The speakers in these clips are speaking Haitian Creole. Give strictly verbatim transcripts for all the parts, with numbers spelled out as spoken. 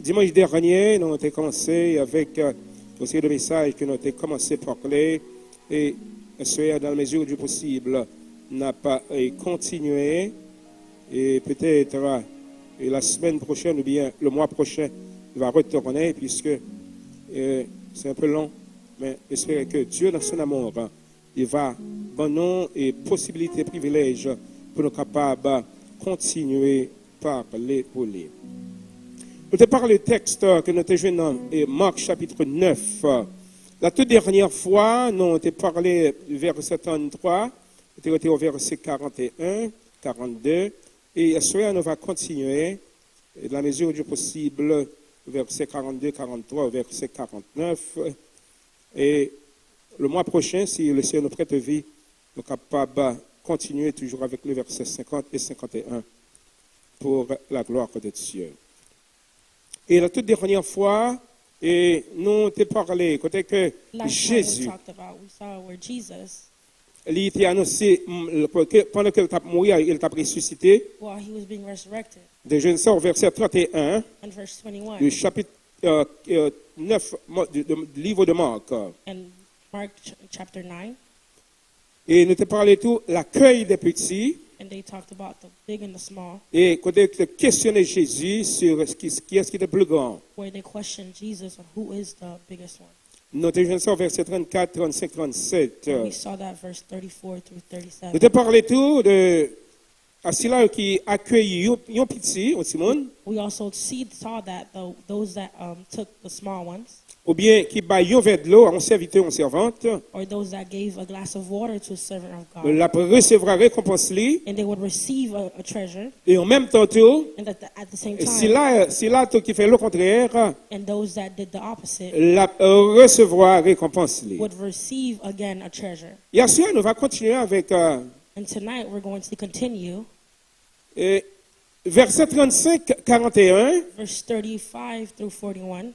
Dimanch dènye, nou te kòmanse avèk, euh, yon seri de mesaj ke nou te kòmanse pale, e aswè, dans la mesure du possible, n ap, euh, kontinye, e petèt, euh, e la semaine prochaine ou bien le mois prochain, il va retourner, puisque, euh, c'est un peu long, mais espérez que Dieu, dans son amour, li va ban nou e posibilite, privilèj pou nou kapab kontinye pale pou li. Nou te pale tèks ke nou te jwenn nan, e, Mak chapit nèf. La tout dènyè fwa, nou te pale vèsè tranntrwa, nou te rete o vèsè karanteyen, karannde, e aswè nou va kontinye, e, dans la mesure du possible, vèsè karannde, karanntrwa, vèsè karannèf. E le mois prochain, si le Seigneur nous prête vie, nou kapab kontinye toujou avèk le vèsè senkant e senkanteyen pour la gloire de Dieu. E la tout dènyè fwa, e nou te pale kote ke Last time we Jezi, talked about, we saw where Jesus, li te anonse, mm, ke pandan ke l t ap mouri, e l t ap resisite. While he was being resurrected. De Jean sa, vèsè trannteyen, in verse twenty-one, du chapitre, euh, euh, neuf, mo- du, du livre de Marc. In Mark ch- chapter nine. E nou te pale tou l'accueil des petits. And they talked about the big and the small. E kote te kesyone Jezi sur ki, kiyès ki te pli gran. Where they questioned Jesus on who is the biggest one. Nou te jwenn sa vèsè trannkat, trannsenk, trannsèt. And we saw that verse thirty-four through thirty-seven. Nou te pale tou de a sila yo ki akeyi yon, yon piti, yon timoun. We also see, saw that the, those that, um, took the small ones, oubyen ki bay yon vè dlo a yon sèvitè, yon sèvant, or those that gave a glass of water to a servant of God, l ap resevwa rekonpans li. And they would receive a, a treasure. E an menm tan tou, and at the, at the same time, sila, sila tou ki fè lekontrè, and those that did the opposite, l ap resevwa rekonpans li. Would receive again a treasure. Yè swa, nou va kontinye avèk, euh, And tonight we're going to continue. E vèsè trannsenk, karanteyen, verse thirty-five through forty-one.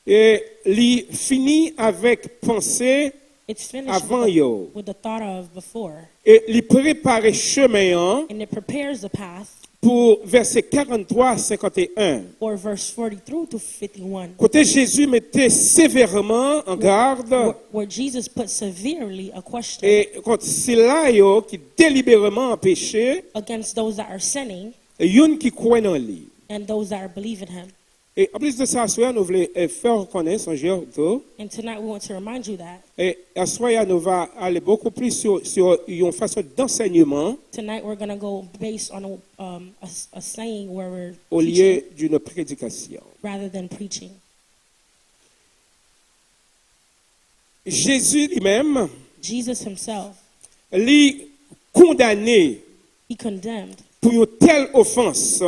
E li fini avèk panse It's finished avan with the, yo. With the thought of before. E li prepare chemen an. And it prepares the path pou vèsè karanntwa, senkanteyen. Or verse forty through to fifty-one. Kote Jezi mete sevèman an gad. Where, where Jesus put severely a question. E kont sila yo ki delibereman peche. Against those that are sinning. E youn ki kwè nan li. And those that are believing him. E anplis de sa, aswè a, nou vle, e, fè w konnen, sonje w tou. And tonight we want to remind you that. E aswè a, nou va ale bokou plis sou, sou yon fason d'ansèyman. Tonight we're gonna go based on a, um, a s- a saying where we're teaching. Au lieu d'une prédication. Rather than preaching. Jezi li menm, Jesus himself, li kondane, he condemned, pou yon tèl ofans.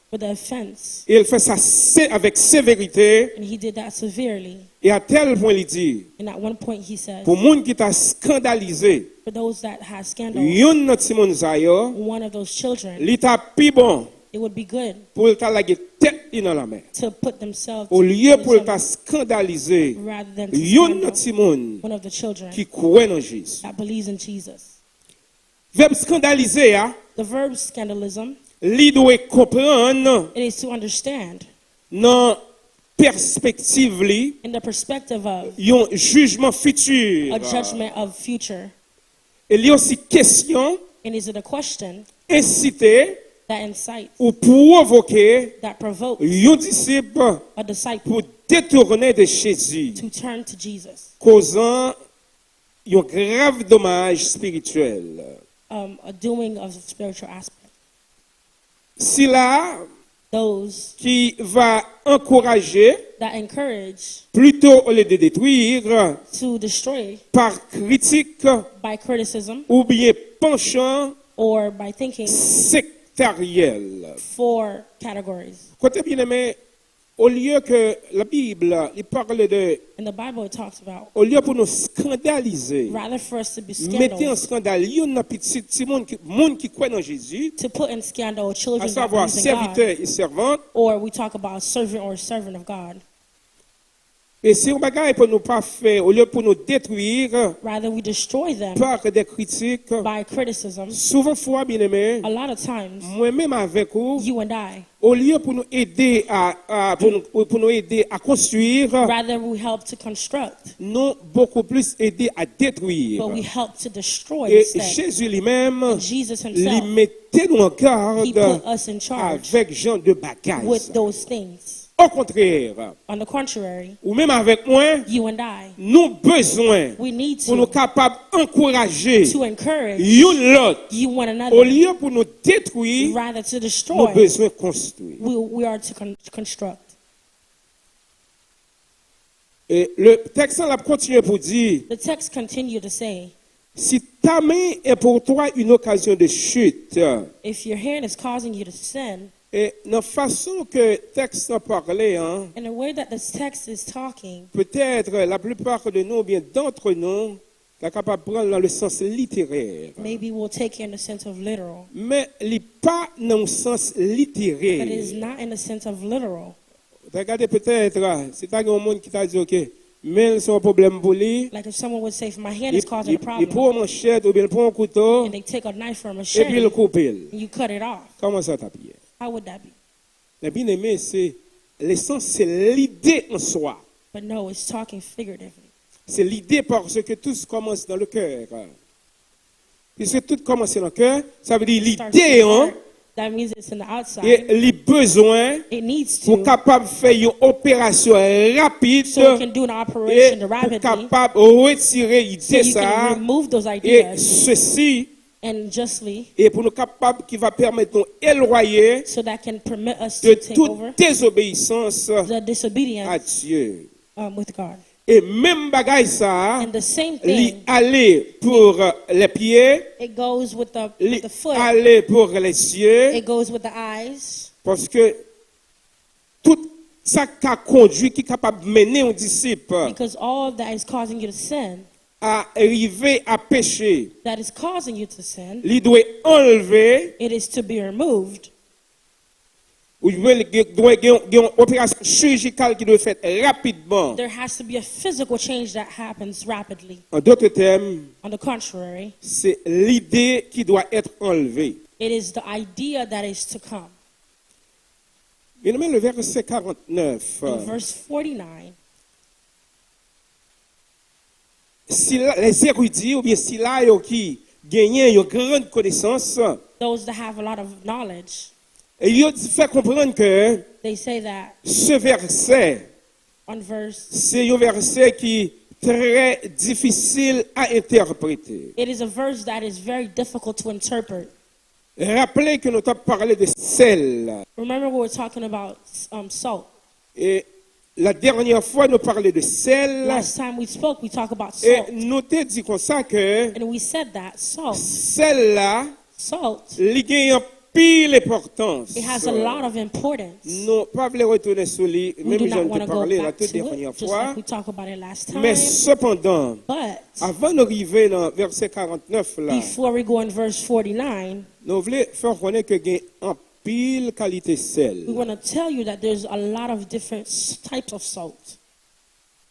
For the offense. E l fè sa se- avèk severite. And he did that severely. E a tèl pwen li di, and at one point he says, pou moun ki ta eskandalize, for those that had scandal, youn nan timoun sa yo, one of those children, li ta pi bon, it would be good, pou l ta lage tèt li nan lanmè, to put themselves, olye pou l ta eskandalize, rather than to youn nan scandal, timoun, one of the children, ki kwè nan Jezi. That believes in Jesus. Vèb eskandalize a, the verb scandalism, li dwe konprann, it is to understand, nan pèspektiv li, in the perspective of, yon jijman fiti, a judgment of future. E li osi kesyon, and is it a question, ensite, that incites, ou pwovoke, that provokes, yon disip, a disciple, pou detounen de Jezi, to turn to Jesus, kozan yon grav domaj espirityèl. Um, a doing of spiritual aspect. Sila, those, ki va ankouraje, that encourage, plito olye de detwir, to destroy, pa kritik, by criticism, oubyen panchan, or by thinking, sektaryèl. Four categories. Kote byeneme, olye ke Labib li pale de, in the Bible it talks about, olye pou nou eskandalize, rather for us to be scandalous, mete an eskandal youn nan pitit timoun ki, moun ki kwè nan Jezi, to put in scandal children that believe in God, asavwa sèvitè e sèvant, or we talk about servant or servant of God. E se yon bagay pou nou pa fè, olye pou nou detwi rather we destroy them par de kritik. By criticism. Souvan fwa, byeneme, A lot of times, mwen menm avèk ou, you and I, olye pou nou ede a, a- pou, nou, pou nou ede a konstwi, rather we help to construct, nou bokou plis ede a detwi. But we help to destroy E instead. Jezi li menm, Jesus li himself, mete nou an He gad put us in charge avèk jan de bagay with sa. Those things. Okontrè, On the contrary, ou menm avèk mwen, you and I, nou bezwen we need pou nou to, kapab ankouraje to encourage youn lòt. You one another, Olye pou nou detwi, rather to nou destroy, bezwen konstwi. We, we are to con- construct. E le tèks la ap kontinye pou di, The text continued to say, si ta main est pour toi une occasion de chute. If your hand is causing you to sin, E nan fason ke tèks la pale an, in a way that this text is talking, petèt la plupart de nou, oubyen d'entre nous, ta kapab pran l nan le sans littéraire. Maybe we'll take it in the sense of literal. Men li pa nan yon sans literè. But it is not in the sense of literal. Ou ta gade petèt, si ta gen yon moun ki ta di, ok, men l se yon pwoblèm pou li, Like if someone would say, if my hand li, is causing li, a li pran problem, yon manchèt oubyen l pran yon kouto, and they take a knife or a epi l machete, koupe l. And you cut it off, Kòman sa t ap ye? How would that be? Men byeneme, se lesans, se lide an swa. But no, it's talking figuratively. Se lide, paske tout kòmanse nan le kè. Puisque tout kòmanse nan kè, sa vle di Starts lide in the an, heart. That means it's in the outside. E li bezwen It needs pou to, kapab fè yon operasyon rapid, so it can do an e operation pou rapidly, kapab retire So ide you sa can a, remove those e ideas sesi, and justly, e pou nou kapab, ki va pèmèt nou elwaye so that can permit us de to take tout over désobéissance the à disobedience Dieu. um, with God. E menm bagay sa a, And the same li thing, ale pou, euh, les pieds, it goes with the, li with the foot, ale pou les yeux, It goes with the eyes, paske tout sa k ka kondui, ki kapab mennen yon disip Because all that is causing you to sin, a rive a peche, that is causing you to sin, li dwe anlve. It is to be removed. Ou dwe, dwe gen, gen yon operasyon chirijikal ki dwe fèt rapidman. There has to be a physical change that happens rapidly. En d'autres termes, On the contrary, c'est l'idée qui doit être enlevée. It is the idea that is to come. Byeneme, le verset quarante-neuf. In verse forty-nine, Sila, les érudits, oubyen sila yo ki genyen yon gran konesans, those that have a lot of knowledge, e yo di, fè konprann ke they say that ce verset, on verse, se yon vèsè ki trè difisil a entèprete. It is a verse that is very difficult to interpret. Raple ke nou t ap pale de sèl. Remember, we were talking about um, salt. E la dènyè fwa nou pale de sèl. Last time we spoke, we talked about E salt. Nou te di konsa ke And we said that salt, sèl la, salt, li gen anpil enpòtans. It has a lot of importance. Nou pa vle retounen sou li, We menm do not jan nou want te to go pale la back tout to it, dènyè just fwa. Like we talked about it last time. Men sepandan, But avan nou rive nan vèsè karantnèf la, Before we go in verse forty-nine, nou vle fè w konnen ke gen anpil kalite sèl we want to tell you that there's a lot of different s- types of salt.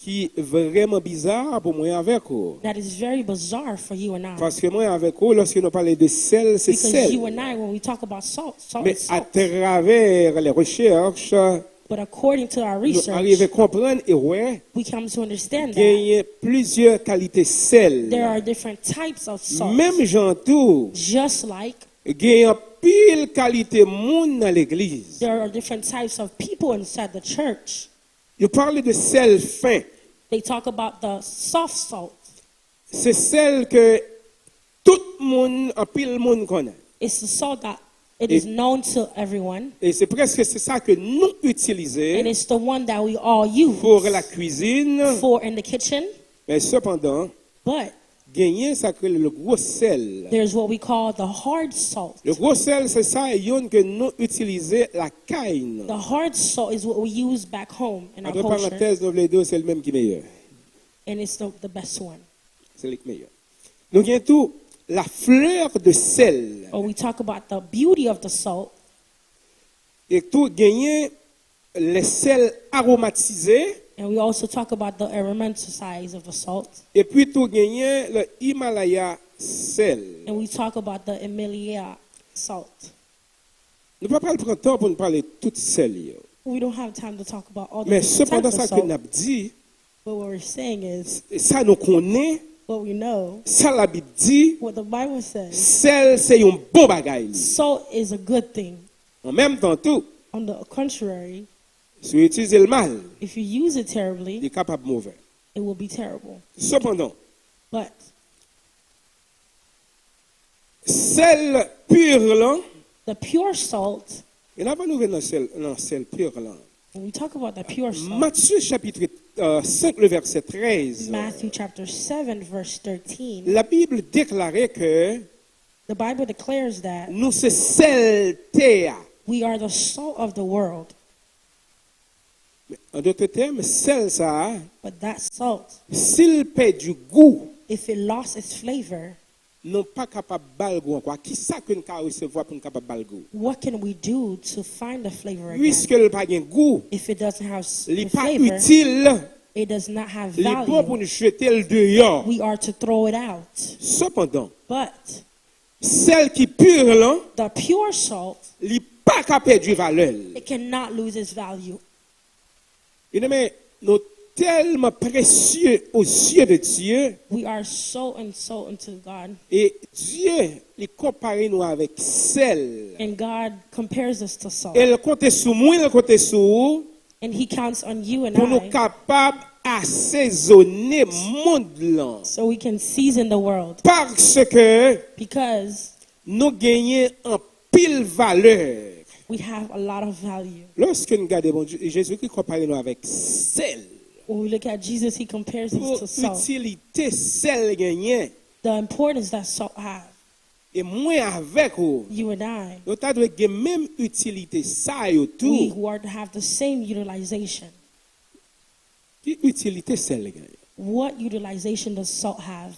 Ki vrèman biza pou mwen avèk ou. That is very bizarre for you and I. Paske mwen avèk ou, lòske nou pale de sèl, se Because sèl. You and I, when we talk about salt, salt Men is salt. Atravè lè rechèch, But according to our nou arive research, konprann e wè we come to understand that genyen plizyè kalite sèl. There are different types of salt. Menm jan tou, Just like gen anpil kalite moun nan legliz. There are different types of people inside the church. Yo pale de sèl fen. They talk about the soft salt. Se sèl ke tout moun, anpil moun konnen. It's the salt that it is known to everyone. E se prèske se sa ke nou itilize And it's the one that we all use pou la cuisine. For in the kitchen. Men sepandan, But genyen sa k rele le gwo sèl. There's what we call the hard salt. Le gwo sèl, se sa youn ke nou itilize lakay nou. The hard salt is what we use back home in our Antre culture. Parantèz, nou vle di w se li menm ki meyè. And it's the, the best one. Se li k meyè. Nou gen tou la fleur de sel. Or we talk about the beauty of the salt. E tou genyen les sels aromatisés, And we also talk about the aromatized of the salt. Epi tou genyen le Himalaya sel. And we talk about the Himalaya salt. Nou pa pral pran tan pou nou pale tout sel yo. We don't have time to talk about all the Men different sepandan types sa of ke n salt. Ap di, But what we're saying is, sa nou konnen, what we know, sa Labib di, what the Bible says, sel se yon bon bagay li. Salt is a good thing. An menm tan tou, On the contrary, si w itilize l mal, if you use it terribly, li kapab move. It will be terrible. Sepandan, But sel pur lan, the pure salt, e avan nou vin nan sel, nan sel pur lan, when we talk about the pure salt, Matye chapitre euh, cinq, le verset treize. Matthew chapter seven, verse thirteen, La Bible déclare que the Bible declares that nous c'est sel tè a. We are the salt of the world. An dòt tèm, sel sa a, But that salt, si l pèdi gou, if it lost its flavor, nou pa kapab ba l gou ankò. Kisa ke n ka resevwa pou n kapab ba l gou? What can we do to find the flavor again? Piske l pa gen gou, If it doesn't have s- li the pa flavor, itil, It does not have li bon pou value. n jete l deyò. We are to throw it out. Sepandan, But sel ki pur lan, the pure salt, li pa ka pèdi valè l. It cannot lose its value. Byeneme, nou tèlman presye aux yeux de Dieu. We are so and so unto God. E Dye, li konpare nou avèk sèl. And God compares us to salt. E l konte sou mwen, l konte sou ou, And He counts on you and pou nou I kapab asezone mond lan. so we can season the world. Paske Because nou genyen anpil valè. We have a lot of value. Lòske n gade Bondye, Jezikri konpare nou avèk sèl. When we look at Jesus, He compares Pou us to salt. Itilite sèl genyen. The importance that salt have. E mwen avèk ou, You and I, nou ta dwe gen menm itilite sa yo we tou. Were to have the same utilization. Ki itilite sèl genyen? What utilization does salt have?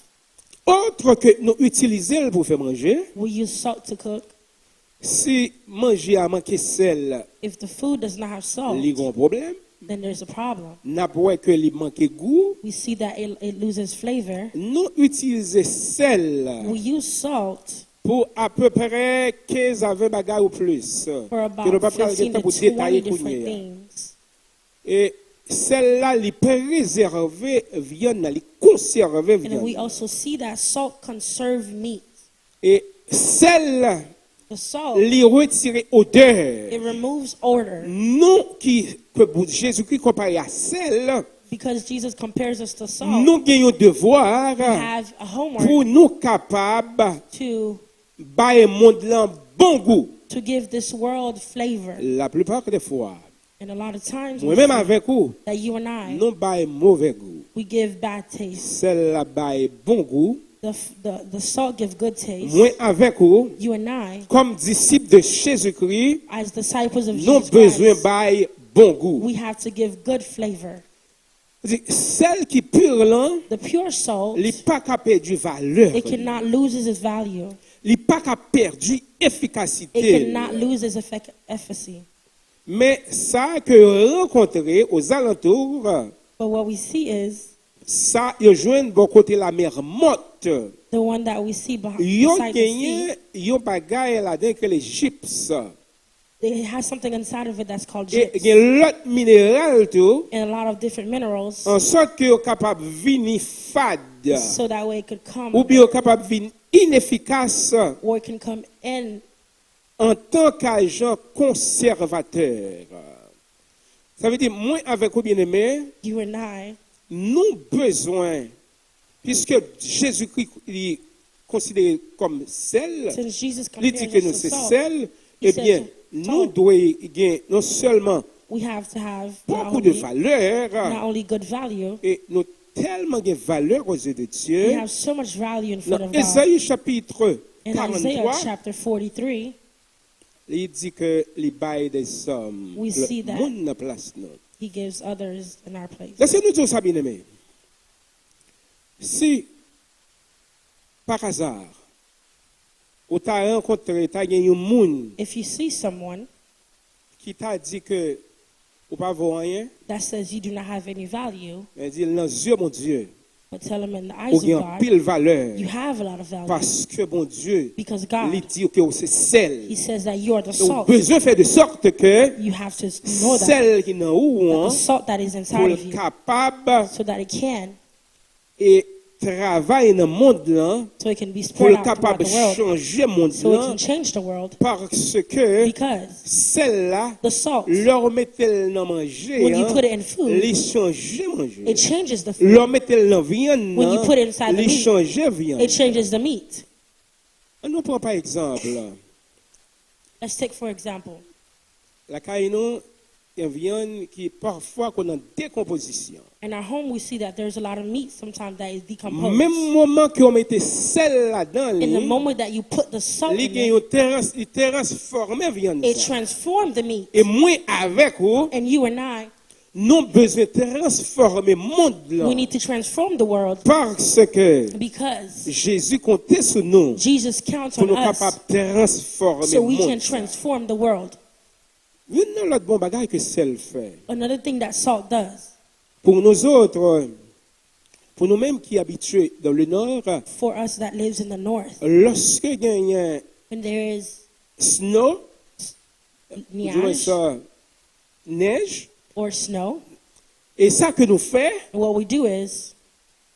Otre ke nou itilize l pou fè manje, We use salt to cook. Si manje a manke sèl, If the food does not have salt, li gon pwoblèm. Then there's a problem. N ap wè ke li manke gou. We see that it, it loses flavor. Nou itilize sèl We use salt pou apeprè kenz a ven bagay ou plis. For Ke nou about pa pral gen fifteen tan to pou detaye twenty different kounye a. Things. E sèl la, li prezève vyann nan, li konsève And then vyann we nan. Also see that salt conserve meat. E sèl la, The salt, li retire odè. It removes odor. Nou ki, ke Jezikri konpare a sèl, Because Jesus compares us to salt, nou gen yon devwa We have a homework pou nou kapab To bay mond lan bon gou. To give this world flavor. Laplipa de fwa, And a lot of times, mwen menm avèk ou, that you and I, nou bay move gou. We give bad taste. Sèl la bay bon gou. The, the, the salt give good taste. Mwen avèk ou, You and I, kòm disip de Jezikri, as disciples of nou Jesus bezwen Christ, bay bon gou. We have to give good flavor. Di, sèl ki pur lan, The pure salt, li pa ka pèdi valè. It cannot lose its value. Li pa ka pèdi efikasite. It cannot lose its efficacy. Men sa ke yo rankontre ozalantou, But what we see is, sa yo jwenn bò kote lamè mòt. The one that we see behind, Yo beside the sea, genyen yon bagay ladan ki rele jips. It has something inside of it that's called E gyps. Gen lòt mineral tou, And a lot of different minerals, an sòt ke yo kapab vini fad, So that way it could come, oubyen yo kapab vin inefikas Or it can come in, antan k ajan konsèvatè. Sa vle di, mwen avèk ou, byeneme, You and I, nou bezwen, piske Jezikri li konsidere kòm sèl, Since Jesus li di compares ke us nou to se salt, sèl, He said ebyen, to nou salt, dwe gen non sèlman We have to have bon not kou de only, valè, Not only good value, e nou tèlman gen valè aux yeux de We Dieu. Have so much value in front Nan of God. Ezayi chapit In Isaiah karanntrwa, chapter forty-three, li di ke li bay dèzòm, We see that. Moun nan plas nou. He gives others in our place. Lèse nou di w sa, byeneme. Si, par hasard, ou ta rankontre, ta gen yon moun If you see someone ki ta di ke Ou pa vo anyen, that says you do not have any value, men di l nan zye Bondye, but tell him in the ou eyes of gen God, anpil valè. You have a lot of value. Paske Bondye, Because God, li di w ke w se sèl. He says that you are the E w salt. Bezwen fè de sòt ke You have to know that, sèl ki nan ou that an, the salt that is pou inside l of you, kapab so that it can e travay nan mond lan, so it can be pou spread l out kapab throughout the world, chanje mond so it lan, can change the world. Paske Because sèl la, the salt, lè w mete l nan manje, when you an, put it in food, li chanje manje. It changes the Lè w food. Mete l nan vyann When you nan, put it inside the li meat, chanje vyann. It changes the meat. An nou pran pa egzanp. Let's take, for example, Lakay nou, gen vyann ki pafwa konn an dekonpozisyon. In our home, we see that there's a lot of meat sometimes that is decomposed. Menm moman ke w mete sèl ladan In the li, moment that you put the salt li in gen it, yon trans, li transfòme vyann it sa. Transforms the meat. E mwen avèk ou, And you and I, nou bezwen transfòme mond we lan. Need to transform the world. Paske Because Jezi konte sou nou Jesus counts pou on nou us kapab transfòme so we can mond sa. Transform the world. Youn nan lòt bon bagay ke sèl fè. Another thing that salt does Pou nou zòt, pou nou menm ki abitye dans le nord, for us that lives in the north, lòske genyen when there is snow, ou di mwen nuage sa, nèj, or snow, e sa ke nou fè, and what we do is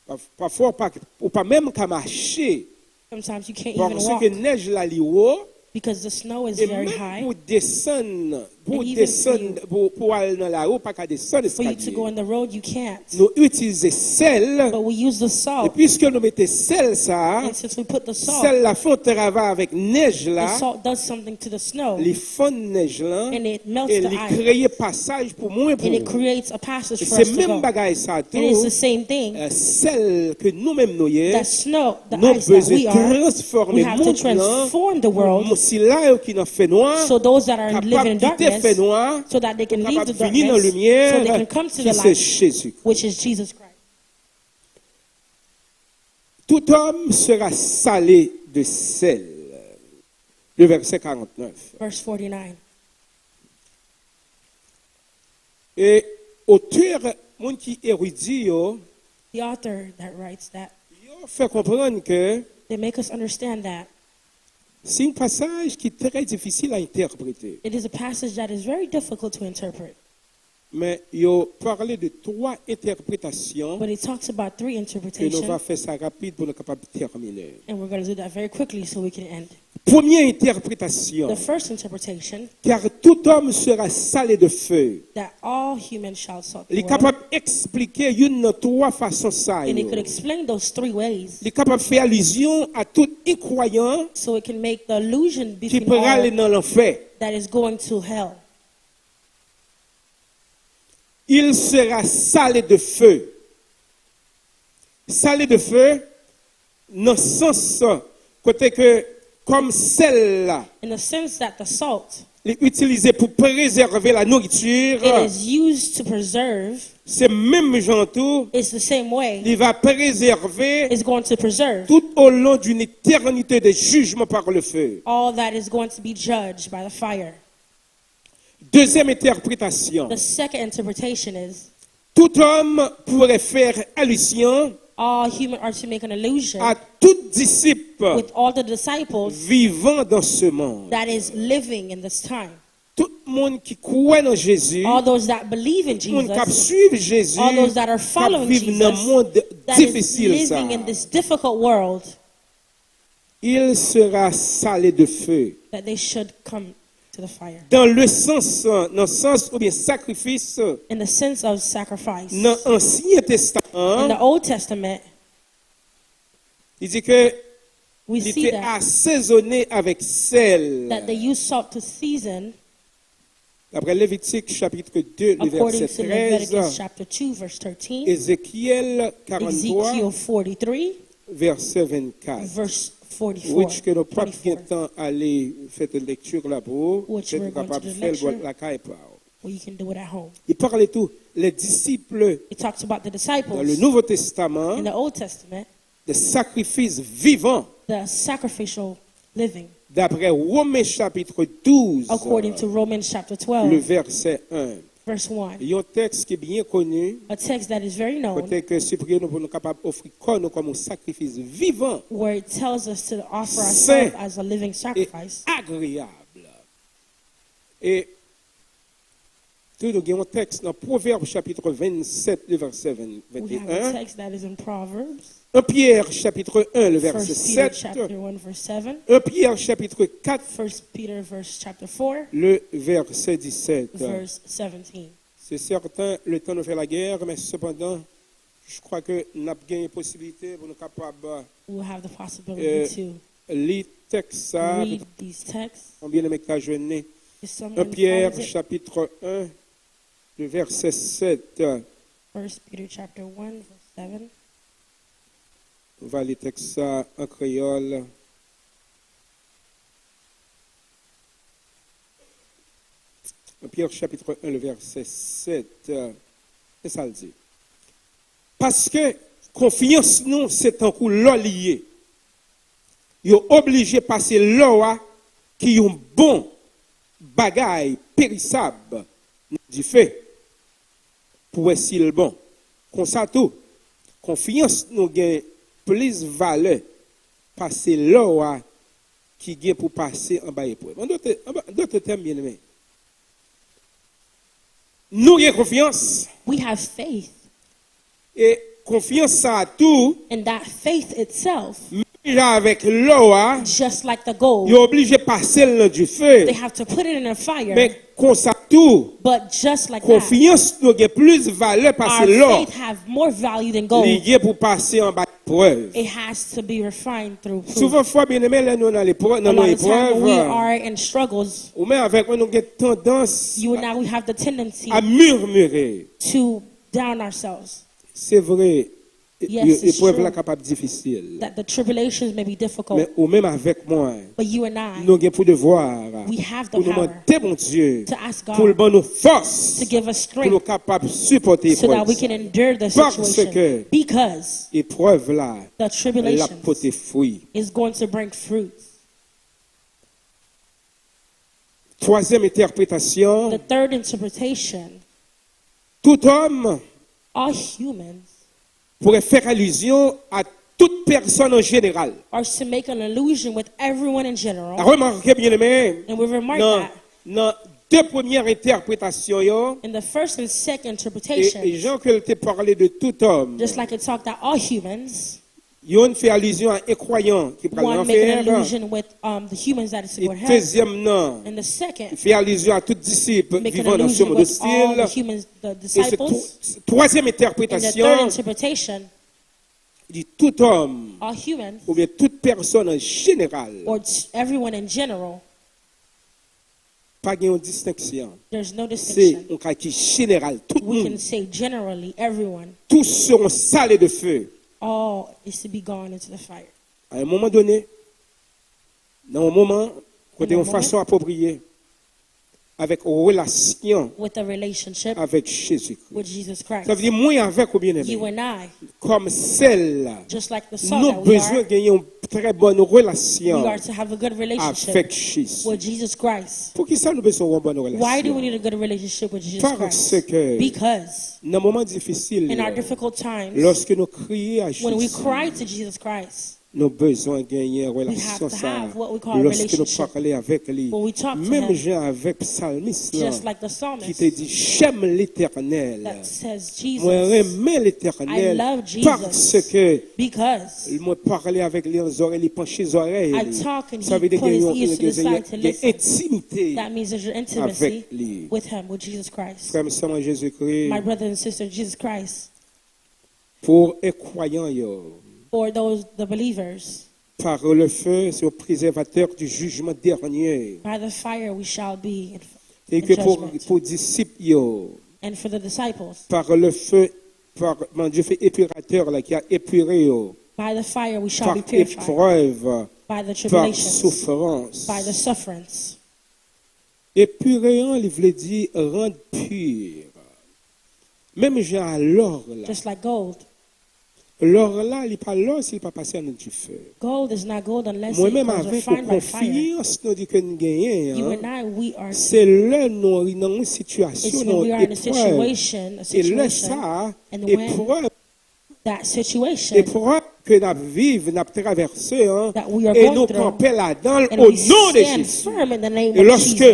pa- pafwa ou pa, ou pa menm ka mache, sometimes you can't even paske walk nèj la li wo, because the snow is e very menm high. Pou desann, pou And even desann, you- Pou, pou al nan lari, ou pa ka desann For you to go eskalye. On the road, you can't. Nou itilize sèl But we use the e salt. Piske nou mete sèl sa, And since we put the salt, sèl la fè yon travay avèk nèj la, the salt does something to the snow. Li fonn nèj lan And it melts e the li ice. Kreye pasaj pou mwen, pou And it ou. Creates a passage E for se us to menm go. Bagay sa And it's tou, the same thing. Sèl ke nou menm nou ye, That snow, the nou ice that bezwen we are, transfòme we have to mond lan Transform the world pou sila yo ki nan fènwa so those that are living in kapab kite darkness, fènwa, so that they can leave the kapab vini nan darkness, limyè so they can come to ki the se light, Jezi. Which is Jesus Christ. Tout homme sera salé de sel. Le verset quarante-neuf. Verse forty-nine. E otè, moun ki eridi yo, The author that writes that, yo fè konprann ke they make us understand that se yon pasaj ki trè difisil a entèprete. It is a passage that is very difficult to interpret. Men yo pale de twa entèpretasyon But it talks about three ke nou interpretations, va fè sa rapid pou nou kapab tèmine. And we're going to do that very quickly so we can end. Premye entèpretasyon, The first interpretation, car tout homme sera salé de feu. That all humans shall salt the Li world. Kapab eksplike youn nan twa fason sa And it yo. Could explain those three ways. Li kapab fè alizyon a tout enkwayan So it can make the allusion ki between prale all nan lanfè. That is going to hell. Il sera salé de feu. Salé de feu, nan sans kote ke kòm sèl la, In the sense that the salt li itilize pou prezève la nouriti, it is used to preserve, se menm jan tou, it's the same way li va prezève it's going to preserve tout au long d'une éternité de jugement par le feu. All that is going to be judged by the fire. Deuxième interprétation. The second interpretation is Tout homme pourrait faire allusion all human are to make an allusion à tout disciple with all the disciples vivant dans ce monde. That is living in this time. Tout moun ki kwè nan Jezi, All those that believe in tout moun k ap Jesus, swiv Jezi, all those that are k ap following viv nan Jesus, mond that is difisil sa. Living in this difficult world, Il sera salé de feu. That they should come to the fire. Dans le sens, nan sans oubyen sakrifis, In the sense of sacrifice, nan Ansyen Testaman, in the Old Testament, li di ke we li see te that, asezone avèk sèl. That they use salt to season. D'après Lévitique chapitre deux, le According verset to Leviticus treize, chapter two, verse thirteen, Ézéchiel quarante-trois, Ezekiel forty-three, verset vingt-quatre. Verse forty-four, Which ke nou p ap twenty-four. Gentan ale fè lekti la pou ou, Which ke we're ou going to kapab do fè l lecture. Lakay pa ou. Where you can do it at home. Li pale tou, les disciples It talks about the dans disciples le Nouveau Testament, in the Old Testament, des sacrifices vivants, the sacrificial living, d'après Romains chapitre douze, according to Romans chapter le twelve, verset un. Verse one. Yon tèks ki byen koni, A text that is very known, kote ke Sipri nou pou nou kapab ofri kò nou kòm yon sakrifis vivan, where it tells us to offer Saint ourselves as a living e sacrifice. Agreyab. E tou nou gen yon tèks nan Pwovèb chapit vennsèt, le vèsè We have a venteyen. Text that is in Proverbs, un Pyè chapit un, le vèsè First Peter sèt. chapter one verse seven, un Pyè chapit kat, First Peter verse chapter four, le vèsè disèt. Verse seventeen. Se sèten, le tan nou fè lagè, men sepandan, je crois que n ap genyen posibilite pou nou kapab We will have the Euh, possibility li tèks sa, to read these texts. Konbyen de moun ki ka jwenn li? If someone un Pyè finds it, chapit un, le vèsè sèt. First Peter chapter one verse seven. Nou va li tèks sa an kreyòl. Pyè chapit un, le vèsè sèt. E sa l di: Paske konfyans nou se tankou lò li ye. Yo oblije pase lò a, ki yon bon bagay perisab, nan dife pou wè si l bon. Konsa tou, konfyans nou gen plis valè pase lò a, ki gen pou pase anba eprèv. An dòt, anba, dòt tèm, byeneme, nou gen konfyans. We have faith. E konfyans sa a tou, And that faith itself, menm jan avèk lò a, just like the gold, yo oblije pase l nan dife. They have to put it in a fire. Men konsa tou, But just like that, konfyans nou gen plis valè pase our lò. Faith have more value than gold. Li gen pou pase anba eprèv. It has to be refined through proof. Souvan fwa, byeneme, lè nou nan leprèv, A nan lot yon of time when we eprèv, are in struggles, ou menm avèk mwen, nou gen tandans you and I, we have the tendency a murmire. To down ourselves. Se vre, e- Yes, it's eprèv la true. Kapab difisil. That the tribulations may be difficult. Men ou menm avèk mwen, But you and I, nou gen pou devwa we have the pou nou power mande Bondye to ask God pou l ban nou fòs to give us pou nou strength kapab sipòte so that eprèv we sa. Can endure the Paske situation. Because eprèv la, the l ap tribulations pote fwi. Is going to bring fruit. Twazyèm entèpretasyon, The third interpretation, tout òm all humans pourrait faire allusion à toute personne en général. Are to make an allusion with everyone in general. Remake, byeneme, And we remark nan, that nan de premye entèpretasyon yo, in the first and second e, interpretation, e jan ke l te pale de tout òm, just like it talked that all humans, youn fè alizyon a enkwayan ki pral nan one make an anfè, allusion with um, the humans that is to e go to hell, dezyèm nan, and the second fè alizyon a tout disip make an vivan nan sou allusion mond with all the ostil. humans, the E se disciples. tw- twazyèm In the third entèpretasyon, interpretation, li di tout òm, all humans, oubyen tout pèsòn an jeneral, or t- everyone in general, pa gen yon distenksyon. There's no Se distinction. Yon kay ki jeneral, tout We moun. Can say generally, everyone, Tous seront salés de feu. All is to be gone into the fire. A yon moman done, nan yon moman, kote In a yon moment. Fason apwopriye, avèk relasyon With a relationship avèk Jezikri. With Jesus Christ. Sa vle di mwen avèk ou, byeneme, You and I, kòm sèl, just like the salt nou that we bezwen are, gen yon trè bòn we relasyon are to have a good relationship avèk Jezi. With Jesus Christ. Poukisa nou bezwen yon bòn Why do we relasyon? Need a good relationship with Jesus Parce Christ? Que Because nan moman difisil In our yo, Difficult times, Lòske nou kriye a When we Jezi, cry to Jesus Christ, nou bezwen genyen we have relasyon to sa. Have what we call a Lòske nou relationship. Pale avèk li, When we talk to menm him, jan avèk psalmist lan, Just like the ki te psalmist, di, J'aime l'Éternel. That says, Mwen Jesus, Renmen I Letènèl, love Jesus paske because Mwen pale avèk li an zòrèy, li panche zòrèy I li. Talk and Sa he vle di put gen his yon, ears to gen, decide to gen, gen listen. Entimite That means there's an avèk intimacy li. With him, with Jesus Christ. Frè m, sè mwen Jezikri, My brother and sister, Jesus Christ, pou enkwayè yo, for those, the believers, par le feu, se yon prezèvatè du jugement dernier. By the fire we shall be in, E in ke pou, judgment. Pou disip yo, And for the disciples, par le feu, par, Bondye fè epiratè la ki a epire yo, by the fire we shall par be purified. Eprèv, By the par tribulations, soufrans. By the sufferings. Epire an, li vle di rann pi. Menm jan a lò la, Just like gold, Lò la, li pa lò si l pa pase ann dife. Gold is not gold unless it comes refined by fire. Mwen menm avèk ou, konfyans nou di ke n genyen an, se lè nou nan yon sitiyasyon, nan yon eprèv. E lè sa a, eprèv, eprèv ke n ap viv, n ap travèse an, e nou kanpe ladan l o non de Jezi. E lòske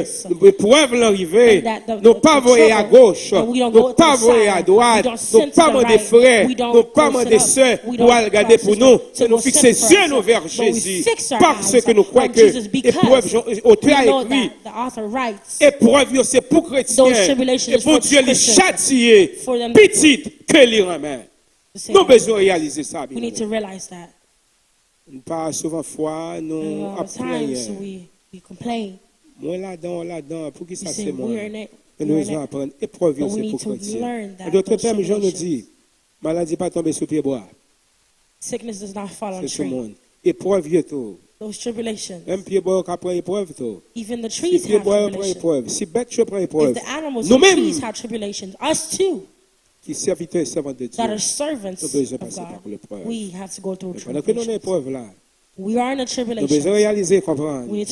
eprèv lan rive, nou pa voye agoch, nou pa voye adwat, nou pa mande frè, nou pa mande sè pou al gade pou nou, men nou fikse zye nou vè Jezi, paske nou kwè ke eprèv, jan otè a ekri, eprèv yo se pou kretyen, e Bondye li chatiye pitit ke li renmen. Nou bezwen reyalize sa, byeneme. Nou pa souvan fwa nou ap plenyen. Mwen ladan, w ladan, poukisa se mwen? Men nou bezwen aprann, eprèv yo se pou kretyen. An dòt tèm, jan nou di, maladi pa tonbe sou pyebwa. Se sou moun. Eprèv yo tou. Menm pyebwa yo ka pran eprèv tou. Si pyebwa yo pran eprèv, si bèt yo pran eprèv, nou menm ki sèvitè e sèvant de Dye, nou bezwen pase pa leprèv. Men pandan ke nou nan eprèv la, nou bezwen reyalize e konprann, e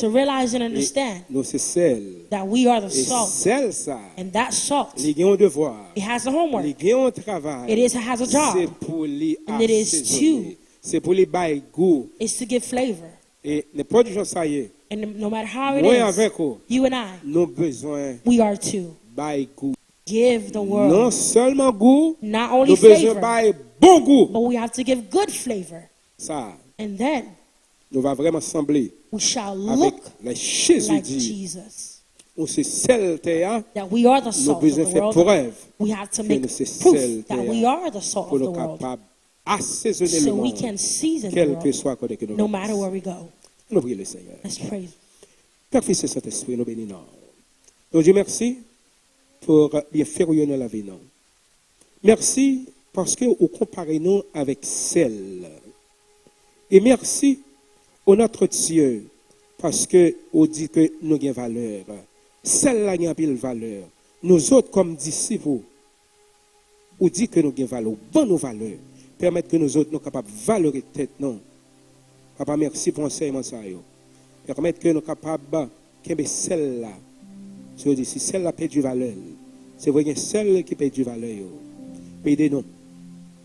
nou se sèl. E sèl sa, li gen yon devwa, li gen yon travay, se pou li asezone, se pou li bay gou. E nenpòt jan sa ye, mwen avèk ou, nou bezwen bay gou. Non sèlman gou, nou bezwen bay bon gou. Sa, nou va vrèman sanble avèk lè Jezi di, nou se sèl tè a, nou bezwen fè prèv ke nou se sèl tè a pou nou kapab asezone lemonn, kèlkeswa kote ke nou va pase. Nou priye Lesenyè. Pè, Fis e Sentespri, nou beni non. Nou di w mèsi pou byenfè w yo nan lavi nou. Mèsi paske ou konpare nou avèk sèl. E mèsi, o notre Dieu, paske ou di ke nou gen valè. Sèl la gen anpil valè. Nou zòt, kòm disip ou, ou di ke nou gen valè, ou ban nou valè, pèmèt ke nou zòt nou kapab valere tèt nou. Papa, mèsi pou ansèyman sa yo. Pèmèt ke nou kapab kenbe sèl la. Se yo di, si sèl la pèdi valè l, se vre gen sèl ki pèdi valè yo. Men ede nou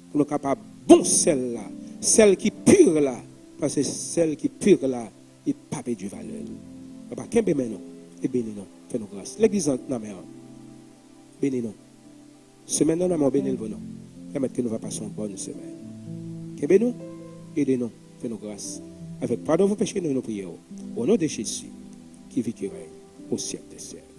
pou nou kapab bon sèl la, sèl ki pi la, paske sèl ki pi la, li pa pèdi valè l. Papa, kenbe men nou e beni nou, fè nou gras. Legliz nan men w, beni nou. Semèn nan nan men w, beni l pou nou. Pèmèt ke nou va pase yon bòn semèn. Kenbe nou, ede nou, fè nou gras. Avèk padon pou peche nou, nou priye w. O non de Jezi, ki viv, ki règne au siècle des siècles.